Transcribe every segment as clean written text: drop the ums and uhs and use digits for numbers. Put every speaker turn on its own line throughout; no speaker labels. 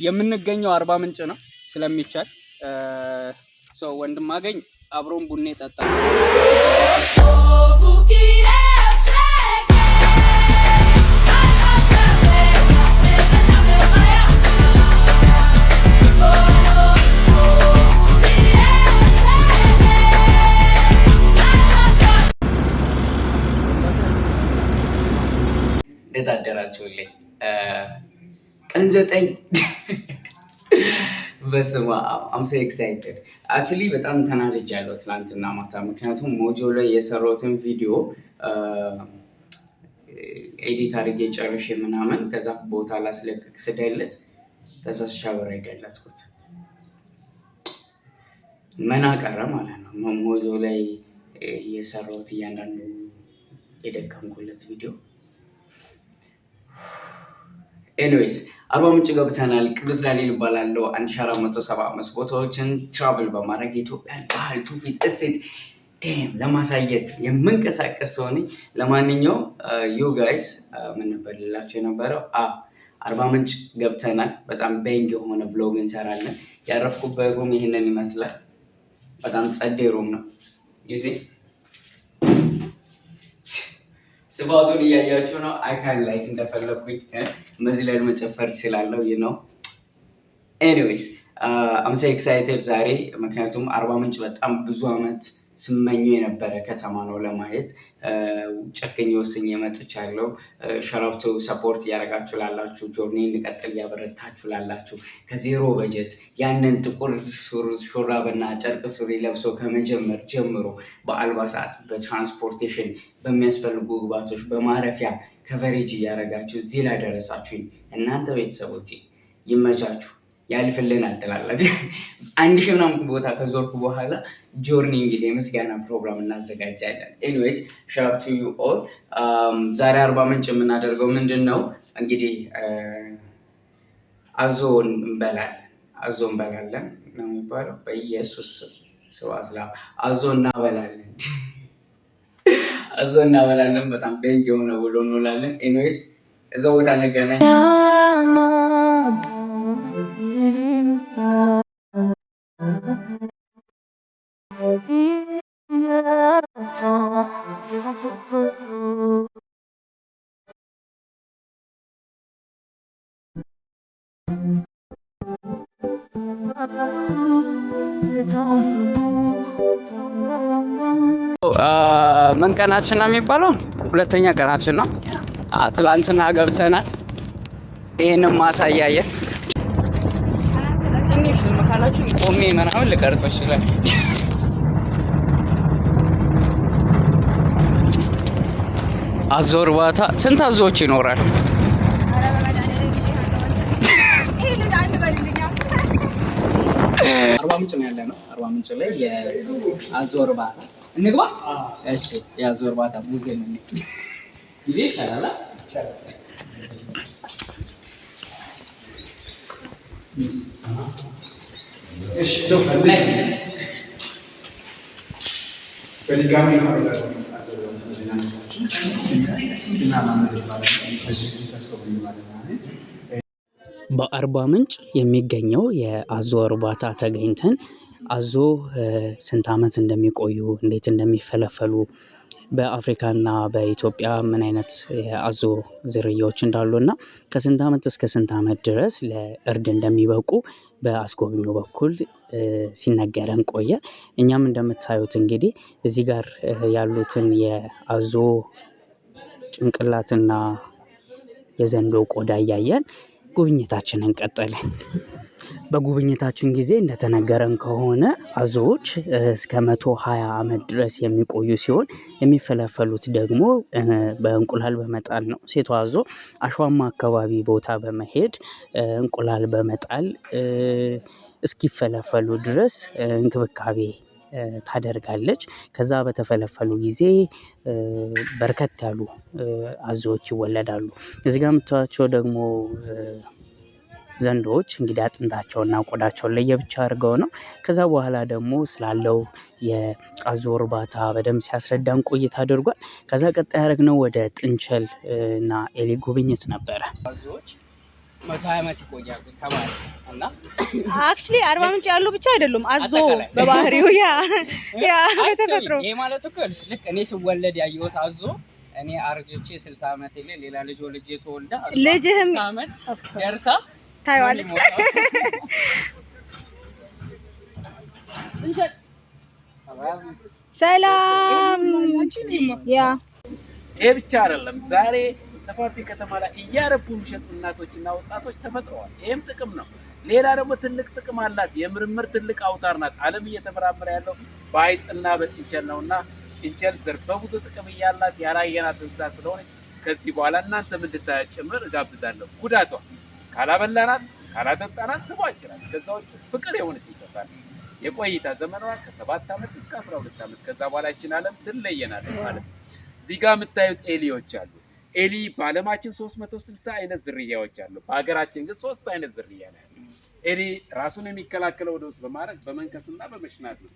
የምንገኘው አርባ ምንጭ ነው ስለሚቻል so ወንድማገኝ አብሮን ቡና ይጠጣል።
Povo que eu cheguei, mais outra vez, desejar meu pai. Boa noite, povo que eu cheguei, mais outra
እንዴት አደራችሁልኝ? ቀን 9። በስመ አብ፣ I'm so excited። Actually በጣም ተናድጃለሁ ትናንትና ማታ፣ ምክንያቱም ሞጆ ላይ የሰራሁትን ቪዲዮ edit አድርጌ ጨርሼ ምናምን ከዛ ቦታ ላስለቅቅ ስደልት ተሳስቼ አብሬ ደለትኩት። መና ቀረ ማለት ነው። ሞጆ ላይ የሰራሁት እያንዳንዱ የደከምኩለት ቪዲዮ። Anyways፣ አርባ ምንጭ ገብተናል። ቅዱስ ዳንኤል እባላለሁ። 1475 ቦታዎችን travel በማድረግ የኢትዮጵያን ባህል፣ ትውፊት፣ እሴት ዴም ለማሳየት የምንቀሳቀስ ሰው ነኝ። ለማንኛውም you guys፣ ምን ነበር ልላቸው የነበረው? አርባ ምንጭ ገብተናል። በጣም bang የሆነ vlog እንሰራለን። ያረፍኩበት room ይህንን ይመስላል። በጣም ጸዴ room ነው። You see፣ ስፋቱን እያያችሁ ነው። I can like እንደፈለግኩኝ መዝለል መጨፈር እችላለሁ። Anyways፣ I'm so excited ዛሬ፣ ምክንያቱም አርባ ምንጭ በጣም ብዙ አመት ስመኘው የነበረ ከተማ ነው ለማየት። ጨክኜ ወስኜ መጥቻለሁ። Shout out to support እያደረጋችሁ ላላችሁ፣ journey እንቀጥል እያበረታችሁ ላላችሁ፣ ከዜሮ በጀት ያንን ጥቁር ሹራብና ጨርቅ ሱሪ ለብሶ ከመጀመር ጀምሮ በአልባሳት፣ በ transportation፣ በሚያስፈልጉ ግብአቶች፣ በማረፊያ coverage እያደረጋችሁ እዚህ ላይ ደረሳችሁኝ። እናንተ ቤተሰቦቼ ይመቻችሁ። ያልፍልናል ትላላችሁ። 1000 ምናምን ቦታ ከዞርኩ በኋላ journey እንግዲህ የምስጋና ፕሮግራም እናዘጋጃለን። Anyways፣ shout out to you all። ዛሬ አርባ ምንጭ የምናደርገው ምንድን ነው? እንግዲህ አዞ እንበላለን። አዞ እንበላለን ነው የሚባለው። በኢየሱስ ስም አዞ እናበላለን። አዞ እናበላለን። በጣም bang የሆነ ውሎ እንውላለን። Anyways፣ እዛው ቦታ እንገናኝ። ምን ቀናችን ነው የሚባለው? ሁለተኛ ቀናችን ነው። ትላንትና ገብተናል። ይህንም ማሳያየ ትንሽ ዝም ካላችሁ ቆሜ ምናምን ልቀርጽ ይችላል። አዞ እርባታ ስንት አዞዎች ይኖራል? አርባ ምንጭ ነው ያለ ነው። አርባ ምንጭ ላይ የአዞ እርባታ እንግባ። እሺ፣ የአዞ እርባታ ሙዚየም ጊዜ ይቻላል።
እሺ፣ በድጋሚ ስና ይባላል።
በአርባ ምንጭ የሚገኘው የአዞ እርባታ ተገኝተን አዞ ስንት ዓመት እንደሚቆዩ፣ እንዴት እንደሚፈለፈሉ፣ በአፍሪካና በኢትዮጵያ ምን አይነት የአዞ ዝርያዎች እንዳሉ እና ከስንት ዓመት እስከ ስንት ዓመት ድረስ ለእርድ እንደሚበቁ በአስጎብኚው በኩል ሲነገረን ቆየ። እኛም እንደምታዩት እንግዲህ እዚህ ጋር ያሉትን የአዞ ጭንቅላትና የዘንዶ ቆዳ እያየን ጉብኝታችንን ቀጠልን። በጉብኝታችን ጊዜ እንደተነገረን ከሆነ አዞዎች እስከ 120 ዓመት ድረስ የሚቆዩ ሲሆን የሚፈለፈሉት ደግሞ በእንቁላል በመጣል ነው። ሴቷ አዞ አሸዋማ አካባቢ ቦታ በመሄድ እንቁላል በመጣል እስኪፈለፈሉ ድረስ እንክብካቤ ታደርጋለች። ከዛ በተፈለፈሉ ጊዜ በርከት ያሉ አዞዎች ይወለዳሉ። እዚህ ጋር የምታዩቸው ደግሞ ዘንዶዎች እንግዲህ አጥንታቸውና ቆዳቸውን ለየብቻ አድርገው ነው። ከዛ በኋላ ደግሞ ስላለው የአዞ እርባታ በደንብ ሲያስረዳን ቆይታ አድርጓል። ከዛ ቀጣይ ያደረግነው ወደ ጥንቸል እና ኤሊ ጉብኝት ነበረ። አዞዎች 120 ዓመት ይቆያሉ ተባለ እና
Actually አርባ ምንጭ ያሉ ብቻ አይደሉም። አዞ
አጠቃላይ።
በባህሪው yeah
አይ
በተፈጥሮ
ስሚ፣ ይሄ ማለት እኮ ይኸውልሽ፣ ልክ እኔ ስወለድ ያየሁት አዞ እኔ አርጅቼ 60 ዓመቴ ላይ ሌላ ልጅ ወልጄ ተወልዳ እሷ
ልጅህም
60 ዓመት
Of course.
ደርሳ
ታየዋለች።
ነው የሚሞተው።
ሰላም yeah።
ይሄ ብቻ አይደለም። ዛሬ ሰፋፊ ከተማ ላይ እያረቡ የሚሸጡ እናቶችና ወጣቶች ተፈጥረዋል። ይህም ጥቅም ነው። ሌላ ደግሞ ትልቅ ጥቅም አላት። የምርምር ትልቅ አውታር ናት። ዓለም እየተመራመረ ያለው በአይጥና በጥንቸል ነው እና ጥንቸል ዘርፈ ብዙ ጥቅም እያላት ያላየናት እንስሳ ስለሆነች ከዚህ በኋላ እናንተም እንድታያት ጭምር እጋብዛለሁ። ጉዳቷ ካላበላናት ካላጠጣናት ትቧጭራለች። ከዛ ውጭ ፍቅር የሆነች እንስሳ ናት። የቆይታ ዘመኗ ከ7 ዓመት እስከ 12 ዓመት፣ ከዛ በኋላ ይችን ዓለም ትለየናለች ማለት ነው። እዚህ ጋር የምታዩት ኤሊዎች አሉ። ኤሊ በዓለማችን 360 አይነት ዝርያዎች አሉ። በሀገራችን ግን ሶስት አይነት ዝርያ ነው ያለው። ኤሊ ራሱን የሚከላከለው ወደ ውስጥ በማድረግ በመንከስና በመሽናት ነው።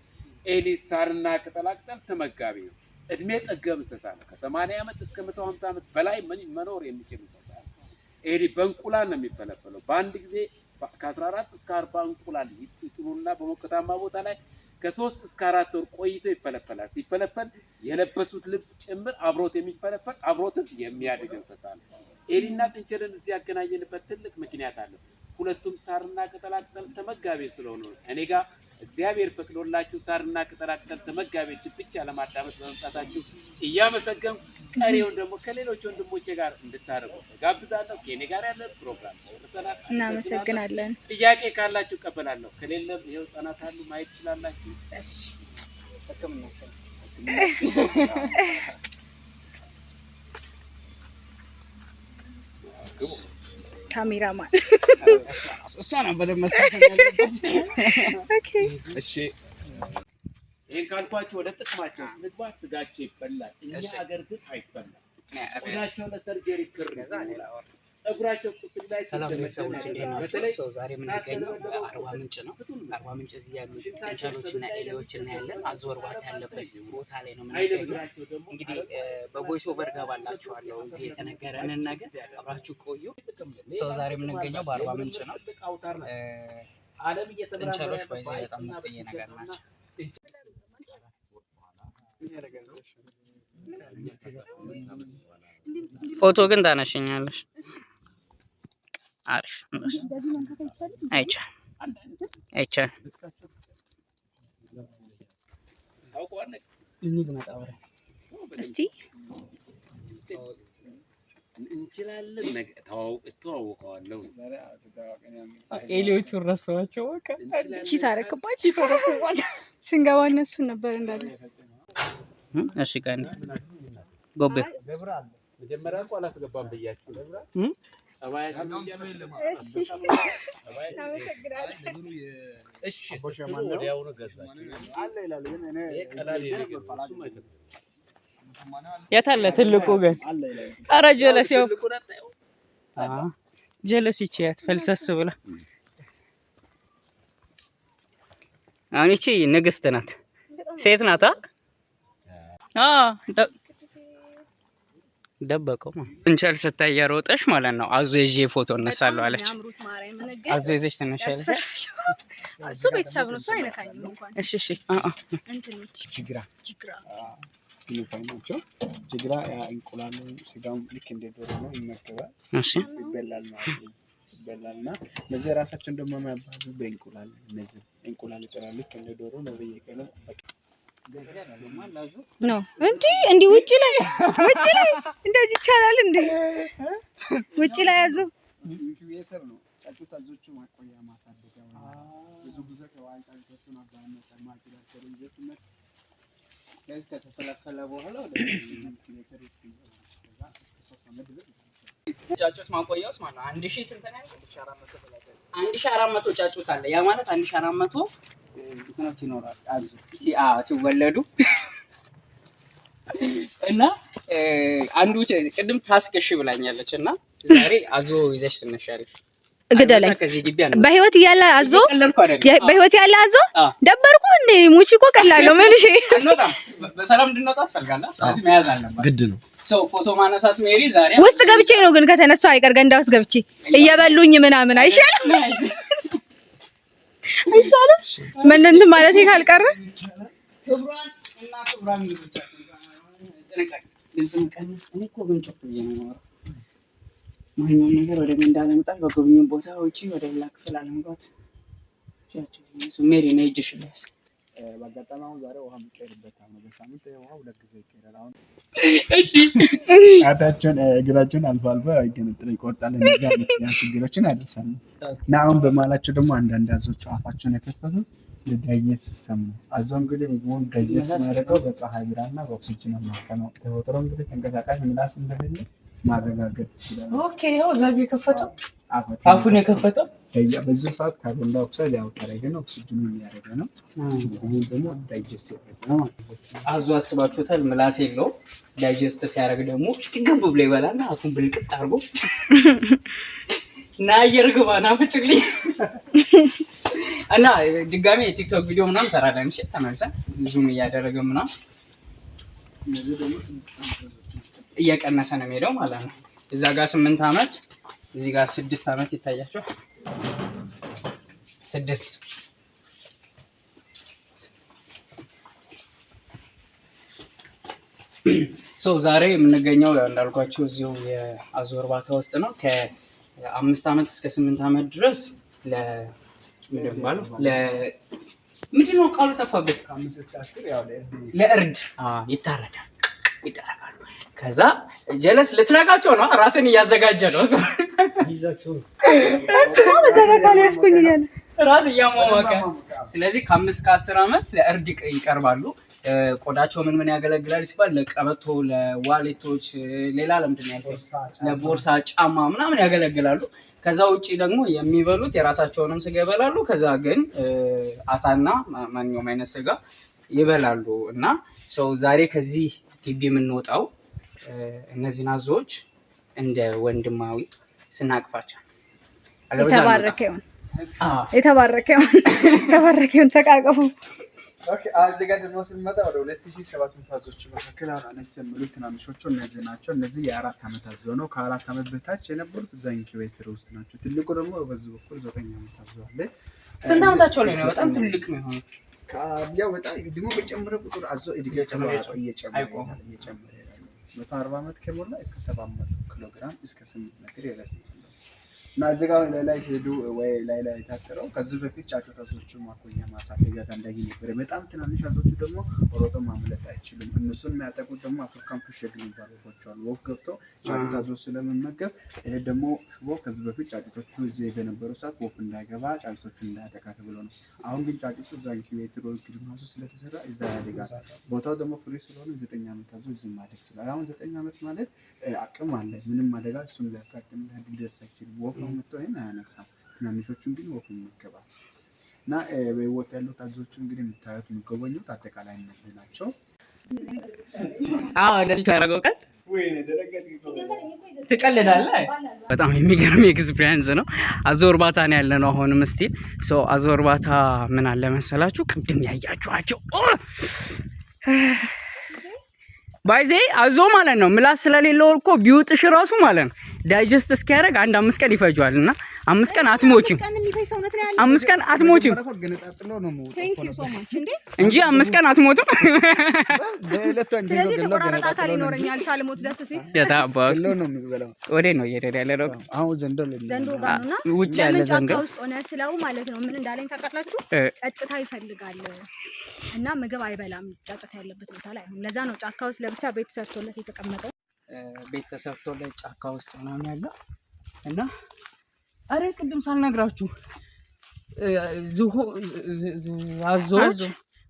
ኤሊ ሳርና ቅጠላቅጠል ተመጋቢ ነው። እድሜ ጠገብ እንስሳ ነው። ከ80 ዓመት እስከ 150 ዓመት በላይ መኖር የሚችል እንስሳ ነው። ኤሊ በእንቁላል ነው የሚፈለፈለው። በአንድ ጊዜ ከ14 እስከ 40 እንቁላል ይጥሉና በሞቀታማ ቦታ ላይ ከ3 እስከ 4 ወር ቆይቶ ይፈለፈላል። ሲፈለፈል የለበሱት ልብስ ጭምር አብሮት የሚፈለፈል አብሮትም የሚያድግ እንስሳ ነው። ኤሊና ጥንቸልን እዚህ ያገናኘንበት ትልቅ ምክንያት አለ። ሁለቱም ሳርና ቅጠላቅጠል ተመጋቢ ስለሆኑ ነው። እኔ ጋር እግዚአብሔር ፈቅዶላችሁ ሳርና ቅጠላቅጠል ተመጋቢዎችን ብቻ ለማዳመጥ በመምጣታችሁ እያመሰገንኩ ቀሪውን ደግሞ ከሌሎች ወንድሞቼ ጋር እንድታደርጉ ጋብዛለሁ። ከኔ ጋር ያለ ፕሮግራም ጨርሰናል።
እናመሰግናለን።
ጥያቄ ካላችሁ እቀበላለሁ። ከሌለም ይኸው ህጻናት አሉ፣ ማየት ትችላላችሁ።
እሺ።
ሕክምናችን
ካሜራማን።
እሷ ነው በደንብ መስራት ያለባት።
Okay.
እሺ፣ ይህን ካልኳችሁ ወደ ጥቅማቸው ስንግባ ስጋቸው ይበላል። እኛ አገር ግን አይበላም። ቆዳቸው ለ surgery ክር ይውላል። ጸጉራቸው ቁስል ላይ
ሰላም
ሲደመደም
ቤተሰቦች፣ እንዴት ናቸው?
በተለይ
So ዛሬ የምንገኘው በአርባ ምንጭ ነው። አርባ ምንጭ እዚህ ያሉ ጥንቸሎች እና ኤሊዎች እናያለን። አዞ እርባታ ያለበት ቦታ ላይ ነው
ኃይለ
የምንገኘው።
ምድራቸው ደግሞ
እንግዲህ በ voice over ገባላችኋለሁ እዚህ የተነገረንን ነገር፣ አብራችሁ ቆዩ። So ዛሬ የምንገኘው በአርባ ምንጭ ነው።
ትልቅ አውታር ናት። ዓለም እየተመራመረ
ጥንቸሎች
ያለው
በዚህ በጣም
በአይጥና
ምርጥዬ ነገር
በጥንቸል ነውና
ናቸው። ፎቶ ግን ታነሽኛለሽ። አሪፍ። አይቻልም፣ አይቻልም።
ታውቀዋለህ።
እስቲ።
እንችላለን ነገ እተዋወቀዋለሁ።
ኤሊዎቹን ረሳኋቸው። በቃ።
Cheat አደረክባቸው። ስንገባ እነሱን ነበር እንዳለ።
እሺ ቀን ጎቤ።
መጀመሪያ እኮ አላስገባም ብያችሁ ጸባያችን
እሺ፣ እናመሰግናለን።
እሺ ስትሉ ወዲያውኑ ገዛችሁ። ይሄ ቀላል የነገር ነው። እሱም አይፈቅድም።
የት አለ ትልቁ ግን? ኧረ ጀለስ ያው
ትልቁን አታየውም?
ጀለስ ይችያት ፈልሰስ ብላ። አሁን ይቺ ንግስት ናት፣ ሴት ናት። አ ደበቀው ማለት ጥንቸል ስታይ እየሮጠሽ ማለት ነው። አዞ ይዤ ፎቶ እነሳለሁ አለች።
የሚያምሩት ማርያምን ግን
አዞ ይዘሽ ትነሻለሽ።
ያስፈራል። እሱ ቤተሰብ ነው፣ እሱ አይነካኝም እንኳን።
እሺ አ አ
እንትኖች
ጅግራ።
ጅግራ።
ክንፋይ ናቸው። ጅግራ ያ እንቁላሉ ስጋው ልክ እንደ ዶሮ ነው፣ ይመገባል፣ ይበላል ማለት ነው። ይበላል እና እነዚህ ራሳቸውን ደግሞ የሚያባዙ በእንቁላል ነው። እነዚህ እንቁላል ይጥላሉ ልክ እንደ ዶሮ ነው በየቀኑ በቃ።
ነው እንዲህ እንዲህ ውጭ ላይ እንደዚህ ይቻላል እንዴ? ውጭ ላይ ያዙ።
Incubator ነው። ጫጩት አዞቹ ማቆያ ማሳደጊያ ብዙ ጊዜ ጫጩቶቹን ማጭዳቸው ኢንቨስትመንት ከዚህ ከተፈለፈለ በኋላ ወደ incubator ውስጥ ይገባል። ከዛ እስከ 3 ዓመት ድረስ።
ጫጩት ማቆያ ውስጥ ማለት ነው። አንድ ሺህ ስንት ነው ያልኩት? 1400 ጫጩት አለ። ያ ማለት 1400 እንትኖች ይኖራል አሉ ሲወለዱ እና አንዱ ቅድም task እሺ ብላኛለች እና ዛሬ አዞ ይዘሽ ትነሻለሽ።
ግደለኝ። በህይወት እያለ አዞ፣ በህይወት ያለ አዞ ደበርኩ እንዴ? ሙቺ እኮ ቀላል ነው። ምን እሺ፣
በሰላም እንድንወጣ ትፈልጋለህ? ስለዚህ መያዝ አለባት፣
ግድ ነው።
ሰው ፎቶ ማነሳት ሜሪ ዛሬ
ውስጥ ገብቼ ነው ግን ከተነሳው አይቀር ገንዳ ውስጥ ገብቼ እየበሉኝ ምናምን አይሻልም? አይሻልም? ምን እንትን ማለቴ ካልቀረ
ክቡራን እና ክቡራን እንግዶቻችን ጥንቃቄ ድምፅ መቀነስ። እኔ እኮ ግን ጮክ ብዬ ነው የማወራው። ማንኛውም ነገር ወደ ገንዳ አለመጣል፣ በጎብኝም ቦታ ውጪ ወደ ሌላ ክፍል አለመግባት። ሜሪ ነይ እጅሽን ልያዝ።
በአጋጣሚ አሁን ዛሬ ውሃ የሚቀይርበት ነው። በሳምንት ውሃ ሁለት ጊዜ ይቀይራል። አሁን
እሺ
ጣታቸውን እግራቸውን አልፎ አልፎ ይገነጥል ይቆርጣል። እንደዚህ አይነት ችግሮችን ያደርሳሉ። እና አሁን በመሀላቸው ደግሞ አንዳንድ አዞቹ አፋቸውን የከፈቱት ለ digest system ነው። አዞ እንግዲህ ምግቡን digest የሚያደርገው በፀሐይ ብርሃንና በኦክሲጅን አማካኝ ነው። ተፈጥሮ እንግዲህ ተንቀሳቃሽ ምላስ እንደሌለ ማረጋገጥ ይችላል።
Okay፣ ያው እዛ ጋ የከፈተው አፉን የከፈተው
በዚህ ሰዓት carbon dioxide ያወጣል፣ ግን ኦክሲጅኑ የሚያደርገ ነው። ምግቡን ደግሞ digest ያደርገ ነው ማለት ነው።
አዞ አስባችሁታል? ምላስ የለውም። Digest ሲያደርግ ደግሞ ጥግብ ብሎ ይበላና አፉን ብልቅጥ አድርጎ እና አየር ግባ ና ፍጭልኝ እና ድጋሜ የቲክቶክ ቪዲዮ ምናምን ሰራለን። እሺ ተመልሰን zoom እያደረገ ምናምን እየቀነሰ ነው የሚሄደው ማለት ነው። እዛ ጋር 8 ዓመት፣ እዚህ ጋር 6 ዓመት ይታያቸዋል። 6። So ዛሬ የምንገኘው ያው እንዳልኳቸው እዚሁ የአዞ እርባታ ውስጥ ነው። ከ5 ዓመት እስከ 8 ዓመት ድረስ ምንድን ነው የሚባለው? ምንድን ነው ቃሉ ጠፋብኝ።
ከ5 እስከ 10 ያው ለእርድ
ለእርድ ይታረዳል፣ ይደረጋሉ። ከዛ ጀለስ ልትነካቸው ነው፣ ራስን እያዘጋጀ ነው።
እሱማ በዛ ጋር ካልያዝኩኝ እያለ
ራስ እያሟሟቀ። ስለዚህ ከ5 ከ10 ዓመት ለእርድ ይቀርባሉ። ቆዳቸው ምን ምን ያገለግላል ሲባል ለቀበቶ፣ ለ wallet ኦች፣ ሌላ ለምንድን ነው ያልኩት? ለቦርሳ፣ ጫማ ምናምን ያገለግላሉ። ከዛ ውጭ ደግሞ የሚበሉት የራሳቸውንም ስጋ ይበላሉ። ከዛ ግን አሳና ማንኛውም አይነት ስጋ ይበላሉ። እና so ዛሬ ከዚህ ግቢ የምንወጣው እነዚህን አዞዎች እንደ ወንድማዊ ስናቅፋቸው አለበለዚያ
የተባረከ
አንወጣም።
ይሁን፣ የተባረከ ይሁን፣ የተባረከ ይሁን። ተቃቀፉ።
Okay፣ እዚህ ጋር ደግሞ ስንመጣ ወደ 2700 አዞች መካከል አሁን አነስ የሚሉ ትናንሾቹ እነዚህ ናቸው። እነዚህ የ4 ዓመት አዞ ነው። ከ4 ዓመት በታች የነበሩት እዛ incubator ውስጥ ናቸው። ትልቁ ደግሞ በዚህ በኩል 9 ዓመት አዞ አለ።
ስንት ዓመታቸው ላይ ነው በጣም ትልቅ ነው የሆኑት?
ያው በጣም ደግሞ በጨመረ ቁጥር አዞ እድገቱ
እየጨመረ
እየጨመረ
አይቆምም።
ይሄዳል፣ እየጨመረ ይሄዳል። 140 ዓመት ከሞላ እስከ 700 ኪሎ ግራም እስከ 8 ሜትር ይረዝማል። እና እዚህ ጋር ላይ ላይ ሄዱ ወይ ላይ ላይ የታጠረው ከዚህ በፊት ጫጩት አዞቹ ማቆያ ማሳደጊያ ገንዳ ይሄ ነበር። በጣም ትናንሽ አዞቹ ደግሞ ሮጦ ማምለጥ አይችሉም። እነሱን የሚያጠቁት ደግሞ African bush eagle የሚባሉ ወፎች አሉ። ወፍ ገብቶ ጫጩት አዞ ስለመመገብ ይሄ ደግሞ ሽቦ ከዚህ በፊት ጫጩቶቹ እዚህ በነበሩ ሰዓት ወፍ እንዳይገባ ጫጩቶቹን እንዳያጠቃ ተብሎ ነው። አሁን ግን ጫጩቱ እዛ incubator greenhouse ኡ ስለተሰራ እዛ ያድጋል። ቦታው ደግሞ free ስለሆነ 9 ዓመት አዞ እዚህ ማደግ ይችላል። አሁን 9 ዓመት ማለት አቅም አለ። ምንም አደጋ እሱን ሊያጋጥም ሊደርስ አይችልም። ወፍ ነው መጥቶ ይሄን አያነሳም። ትናንሾቹን ግን ወፍ ይመገባል። እና በህይወት ያሉት አዞቹ እንግዲህ የምታዩት የሚጎበኙት አጠቃላይ እነዚህ ናቸው።
አዎ እንደዚህ ካደረገው ቀን ትቀልዳለህ። በጣም የሚገርም experience ነው። አዞ እርባታ ነው ያለ ነው። አሁንም still so አዞ እርባታ ምን አለ መሰላችሁ ቅድም ያያችኋቸው by the way አዞ ማለት ነው ምላስ ስለሌለው እኮ ቢውጥሽ ራሱ ማለት ነው digest እስኪያደርግ አንድ 5 ቀን ይፈጇል። እና 5 ቀን አትሞችም፣ 5 ቀን አትሞችም እንጂ 5 ቀን አትሞትም።
ስለዚህ የተቆራረጠ አካል ይኖረኛል ሳልሞት ደስ ሲል።
የታባቱ
ነው የሚበላው።
ወዴት ነው እየሄደ ያለ ነው?
አሁን ዘንዶ
ዘንዶ ጋር ነውና
ውጭ ያለ
ለምን
ዘንዶ
ጫካ ውስጥ ሆነ ስለው ማለት ነው ምን እንዳለኝ ታውቃላችሁ? ጸጥታ ይፈልጋል እና ምግብ አይበላም ጫጫታ ያለበት ቦታ ላይ አይሆንም። ለዛ ነው ጫካ ውስጥ ለብቻ ቤት ሰርቶለት የተቀመጠው።
ቤት ተሰርቶለት ጫካ ውስጥ ምናምን ያለው። እና አረ ቅድም ሳልነግራችሁ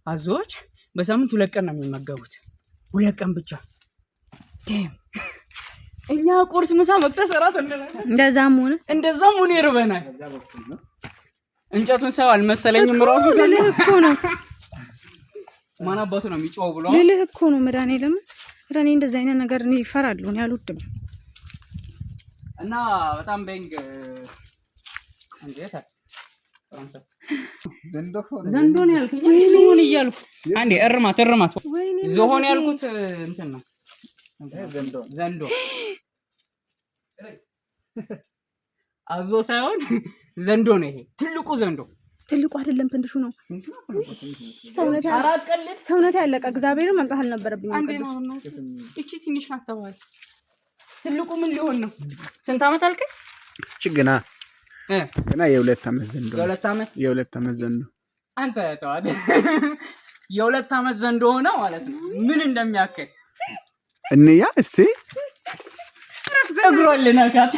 አዞዎች በሳምንት 2 ቀን ነው የሚመገቡት። 2 ቀን ብቻ። Damn፣ እኛ ቁርስ፣ ምሳ፣ መክሰስ፣ እራት እንላለን።
እንደዛም ሆነ
እንደዛም ሆኖ ይርበናል። እንጨቱን ሰው አልመሰለኝም ራሱ።
ልልህ እኮ ነው።
ማን አባቱ ነው የሚጮኸው ብሎ
ልልህ እኮ ነው። መድኃኒዓለም እኔ እንደዚህ አይነት ነገር እኔ እፈራለሁ፣ እኔ አልወድም።
እና በጣም በንግ እንዴት ዘንዶ ነው ያልከኝ? ዝሆን እያልኩ አንዴ እርማት እርማት። ዝሆን ያልኩት እንትን ነው ዘንዶ፣ አዞ ሳይሆን ዘንዶ ነው። ይሄ ትልቁ ዘንዶ።
ትልቁ አይደለም ትንሹ ነው። ሰውነት ያለቀ እግዚአብሔርን መምጣት አልነበረብኝም።
እቺ ትንሽ ናት ተባለ። ትልቁ ምን ሊሆን ነው? ስንት ዓመት አልከኝ?
እቺ ገና ገና የ2 ዓመት ዘንዶ።
የ2 ዓመት።
የ2 ዓመት ዘንዶ።
አንተ ተዋት። የ2 ዓመት ዘንዶ ሆነ ማለት ነው። ምን እንደሚያክል
እንያ እስቲ።
እግሯን ልነካት።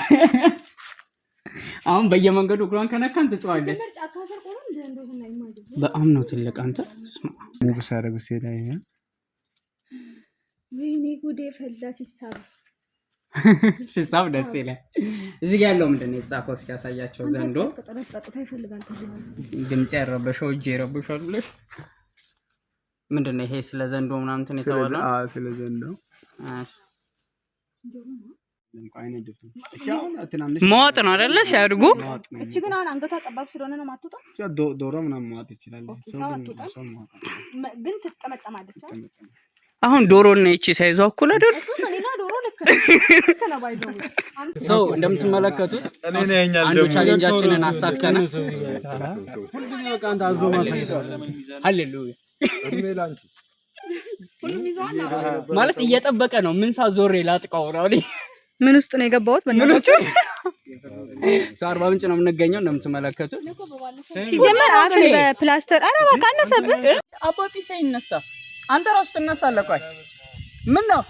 አሁን በየመንገዱ እግሯን ከነካን ትጮኻለች። በጣም ነው ትልቅ። አንተ ስማ።
Move ሲያደርጉ ሲሄድ አየህ።
ወይኔ ጉዴ ፈላ ሲሳብ።
ሲሳብ ደስ ይላል። እዚህ ጋር ያለው ምንድን ነው የተጻፈው? እስኪ ያሳያቸው። ዘንዶ።
ጸጥታ ይፈልጋል።
ድምፅ ያረበሸው እጅ ይረብሻል ብለሽ ምንድን ነው ይሄ? ስለ ዘንዶ ምናምን እንትን የተባለው?
ስለ ዘንዶ።
መዋጥ ነው አይደለ? ሲያድጉ።
እቺ ግን አሁን አንገቷ ጠባብ ስለሆነ ነው የማትወጣው።
ዶሮ ምናምን መዋጥ ይችላል።
ሰው አትወጣም፣ ግን ትጠመጠማለች።
አሁን ዶሮ እና ይቺ ሳይዟ እኩል አይደል?
እሱስ እኔና ዶሮ ልክ ነው፣ ልክ ነው። By the way
So እንደምትመለከቱት አንዱ challenge ኣችንን አሳክተናል። ሃሌሉያ። ማለት እየጠበቀ ነው። ምን ሳዞሬ ላጥቀው ነው።
ምን ውስጥ ነው የገባሁት? በእናታችሁ።
So አርባ ምንጭ ነው የምንገኘው እንደምትመለከቱት።
ሲጀመር አፍን በፕላስተር፣ ኧረ እባክህ አነሰብህ።
አባቢ ሳይነሳ አንተ ራሱ ትነሳለህ። ቆይ ምን ነው?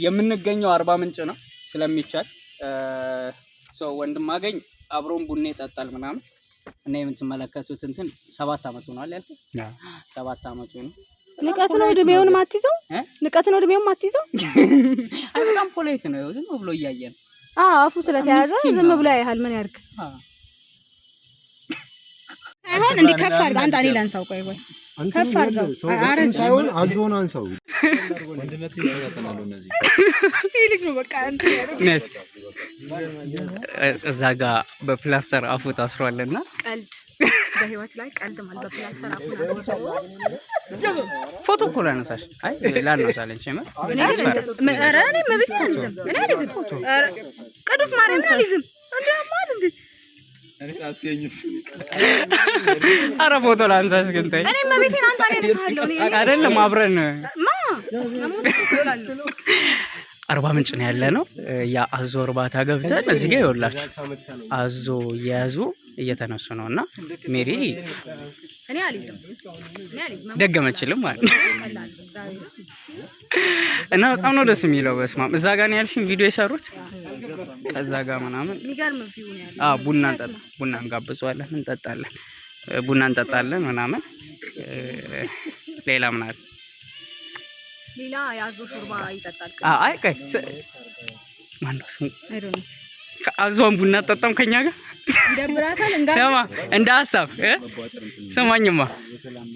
የምንገኘው አርባ ምንጭ ነው ስለሚቻል so ወንድም አገኝ አብሮን ቡና ይጠጣል ምናምን እና የምትመለከቱት እንትን 7 አመቱ ነው ያልከኝ? 7 አመቱ ነው።
ንቀት ነው እድሜውን ማትይዘው። ንቀት ነው እድሜውን ማትይዘው።
አይ በጣም polite ነው። ዝም ብሎ እያየ ነው።
አዎ አፉ ስለተያዘ ዝም ብሎ ያይሃል። ምን ያርግ? ሳይሆን እንዲህ ከፍ አድርገው አንተ፣ እኔ ላንሳው። ቆይ ቆይ ከፍ አድርገው። ኧረ
ሳይሆን አዞን አንሳው።
ይሄ ልጅ ነው በቃ እንትን ያለው።
እዛ ጋ በፕላስተር አፉ ታስሯልና።
ቀልድ በህይወት ላይ ቀልድ ማለት በፕላስተር አፉን አስይዞ።
ፎቶ እኮ ላነሳሽ፣ አይ ላነሳለን ሸመ።
እኔ ግን ኧረ እኔ መቤቴን አልይዝም። እኔ አልይዝም። ኧረ ቅዱስ ማርያምን አልይዝም። እንዴ አማል እንዴ?
አረ ፎቶ ላንሳሽ ግን ተይ።
እኔ መቤቴን አንተ፣ እኔ አነሳለሁ። እኔ
አይደለም አብረን።
ማ መሞት እላለሁ።
አርባ ምንጭ ነው ያለ ነው። የአዞ እርባታ ገብተን እዚህ ጋር ይኸውላችሁ አዞ እየያዙ እየተነሱ ነው እና ሜሪ
እኔ አልይዝም። እኔ አልይዝም።
ደገመችልም ማለት ነው።
ቀላል እግዚአብሔር።
እና በጣም ነው ደስ የሚለው። በስማም እዛ ጋር ነው ያልሽኝ ቪዲዮ የሰሩት ከዛ ጋር ምናምን።
የሚገርም view ነው ያለው።
አዎ ቡና እንጠጣ፣ ቡና እንጋብዘዋለን፣ እንጠጣለን፣ ቡና እንጠጣለን ምናምን። ሌላ ምን አለ?
ሌላ የአዞ ሾርባ ይጠጣል።
አይ ቆይ ማነው ስሙ?
I don't know.
አዞን ቡና ጠጣም ከኛ ጋር።
ይደብራታል። እንዳ
ስማ እንደ ሀሳብ እ ስማኝማ።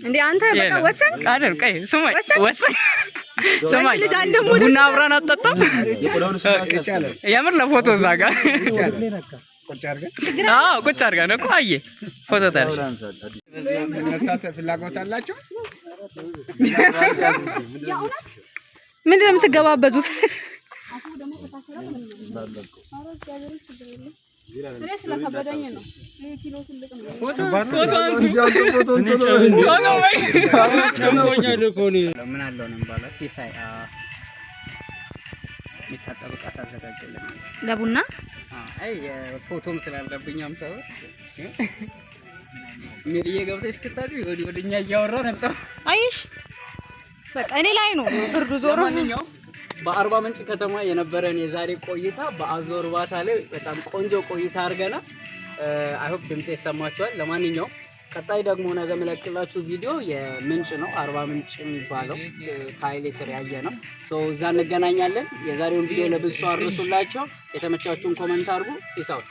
እንዴ አንተ በቃ ወሰንክ?
አይደል? ቆይ ስማኝ፣ ወሰን ስማኝ፣
ልጅ አንድ ደግሞ
ቡና አብረን አጠጣም የምር ለፎቶ እዛ ጋር።
ቁጭ አድርገን።
አዎ ቁጭ አድርገን እኮ አየህ ፎቶ ታርሽ።
መነሳት ፍላጎት አላቸው።
ምንድን ነው የምትገባበዙት?
እኔ ስለከበደኝ ነው። ይሄ ኪሎ ትልቅ ነው።
ፎቶ አንሱ። ምን አለው ነው የሚባለው? ሲሳይ የሚታጠብ ዕቃ ታዘጋጀልን።
ለቡና።
አይ ፎቶም ስላለብኝ 50 ብር ሜሪዬ ገብተሽ እስክታጥቢ ወዲህ ወደ እኛ እያወራ ነበር።
አይሽ በቃ እኔ ላይ ነው ፍርዱ ዞሮ።
ለማንኛውም በአርባ ምንጭ ከተማ የነበረን የዛሬ ቆይታ በአዞ እርባታ ላይ በጣም ቆንጆ ቆይታ አድርገናል። I hope ድምጽ ይሰማችኋል። ለማንኛውም ቀጣይ ደግሞ ነገ የምለቅላችሁ ቪዲዮ የምንጭ ነው፣ አርባ ምንጭ የሚባለው ከኃይሌ ስር ያየ ነው። So እዛ እንገናኛለን። የዛሬውን ቪዲዮ ለብዙ ሰው አድርሱላቸው። የተመቻችሁን comment አድርጉ። Peace out.